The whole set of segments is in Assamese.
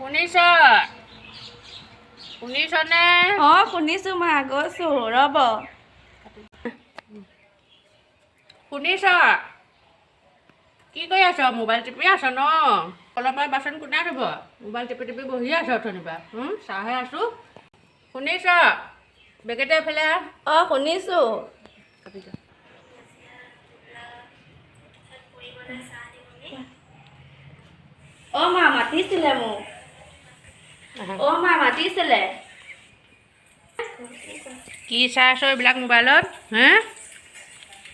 শুনিছ? শুনিছনে? অ, শুনিছো মা, গৈছো ৰ'ব। শুনিছ, কি কৰি আছ? মোবাইল টিপি আছ ন? অলপমান বাচন কোনে ধুব? মোবাইল টিপি টিপি বহি আছ অথনিৰ পৰা। চাহে আছো। শুনিছ? বেগেতে এইফালে আহ। অ, শুনিছো। অ মা, মাতিছিলে মোক? অ মা, মাতিছিলে? কি চাই আছ এইবিলাক মোবাইলত হে?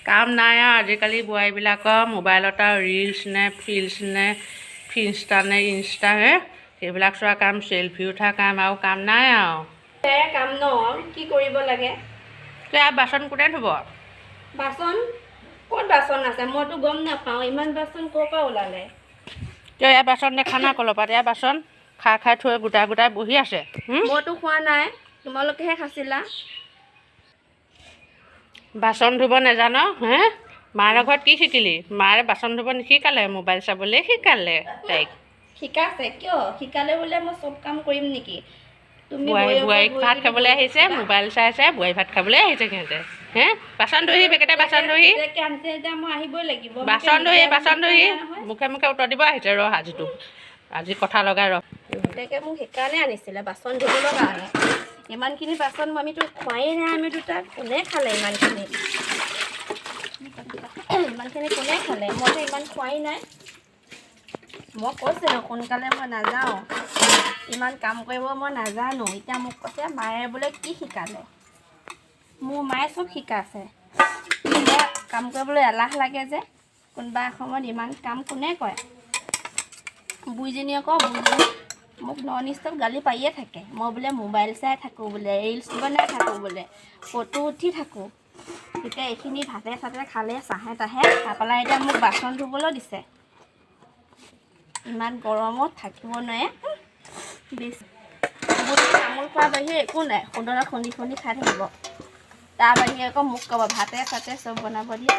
কাম নাই আৰু আজিকালি বোৱাৰীবিলাকৰ, মোবাইলত আৰু ৰিলচ নে ফিল্চ নে ফিনষ্টা নে ইনষ্টা হে, সেইবিলাক চোৱা কাম, চেলফি উঠা কাম, আৰু কাম নাই আৰু। সেয়াই কাম ন, কি কৰিব লাগে? তই বাচন কোনে ধুব? বাচন? ক'ত বাচন আছে? মইতো গম নাপাওঁ। ইমান বাচন ক'ৰ পৰা ওলালে? তই ইয়াৰ বাচন দেখা নাই? কলপাত ইয়াৰ বাচন খাই খাই থৈ গোটাই গোটাই বহি আছে। মইতো খোৱা নাই, তোমালোকেহে খাইছিলা। বাচন ধুব নেজান হে? মাৰ ঘৰত কি শিকিলি? মাৰে বাচন ধুব নিশিকালে, মোবাইল চাবলৈ শিকালে তাইক। শিকাইছে কিয়? শিকালে বোলে মই চব কাম কৰিম নেকি? তুমি বোৱাৰী বয়সত বোৱাৰীক গৈ ভাত যদি খাবলৈ বহি আহিছে, থাকিবা। মোবাইল চাই চাই বোৱাৰী ভাত খাবলৈ আহিছে সিহঁতে হে। বাচন ধুহি, বেকেটে বাচন ধুহি। পুতেকে আনিছে যেতিয়া মই আহিবই লাগিব। মোকে বাচন ধুহি, নিদিয়া বাচন বুলি ধুহি। কোৱা নাই নহয়। মুখে মুখে উত্তৰ দিব আহিছে। ৰহ, আজিতো আজি কথা লগাই ৰহ। পুতেকে মোক সেইকাৰণে আনিছিলে, বাচন ধুবলৈ কাৰণে। ইমানখিনি বাচন মই আমিতো খোৱাই নাই আমি দুটা। কোনে খালে ইমানখিনি? ইমানখিনি কোনে খালে? মইতো ইমান খোৱাই নাই। মই কৈছিলোঁ সোনকালে মই নাযাওঁ, ইমান কাম কৰিব মই নাজানো। এতিয়া মোক কৈছে মায়ে বোলে কি শিকালে? মোৰ মায়ে চব শিকাইছে। মই কাম কৰিবলৈ এলাহ লাগে যে কোনোবা সময়ত। ইমান কাম কোনে কৰে? বুঢ়ীজনীয়ে কওঁ, বুঢ়ীজনী মোক নন ষ্টপ গালি পাৰিয়ে থাকে। মই বোলে মোবাইল চাই থাকোঁ বোলে, ৰিলচ বনাই থাকোঁ বোলে, ফটো উঠি থাকোঁ। এতিয়া এইখিনি ভাতে চাতে খালে, চাহে তাহে খাই পেলাই এতিয়া মোক বাচন ধুবলৈ দিছে। ইমান গৰমত থাকিব নোৱাৰে। বেছি তামোল খোৱাৰ বাহিৰে একো নাই। খুন্দনাত খুন্দি খুন্দি খাই থাকিব। তাৰ বাহিৰে আকৌ মোক ক'ব ভাতে চাতে চব বনাব দিয়ে।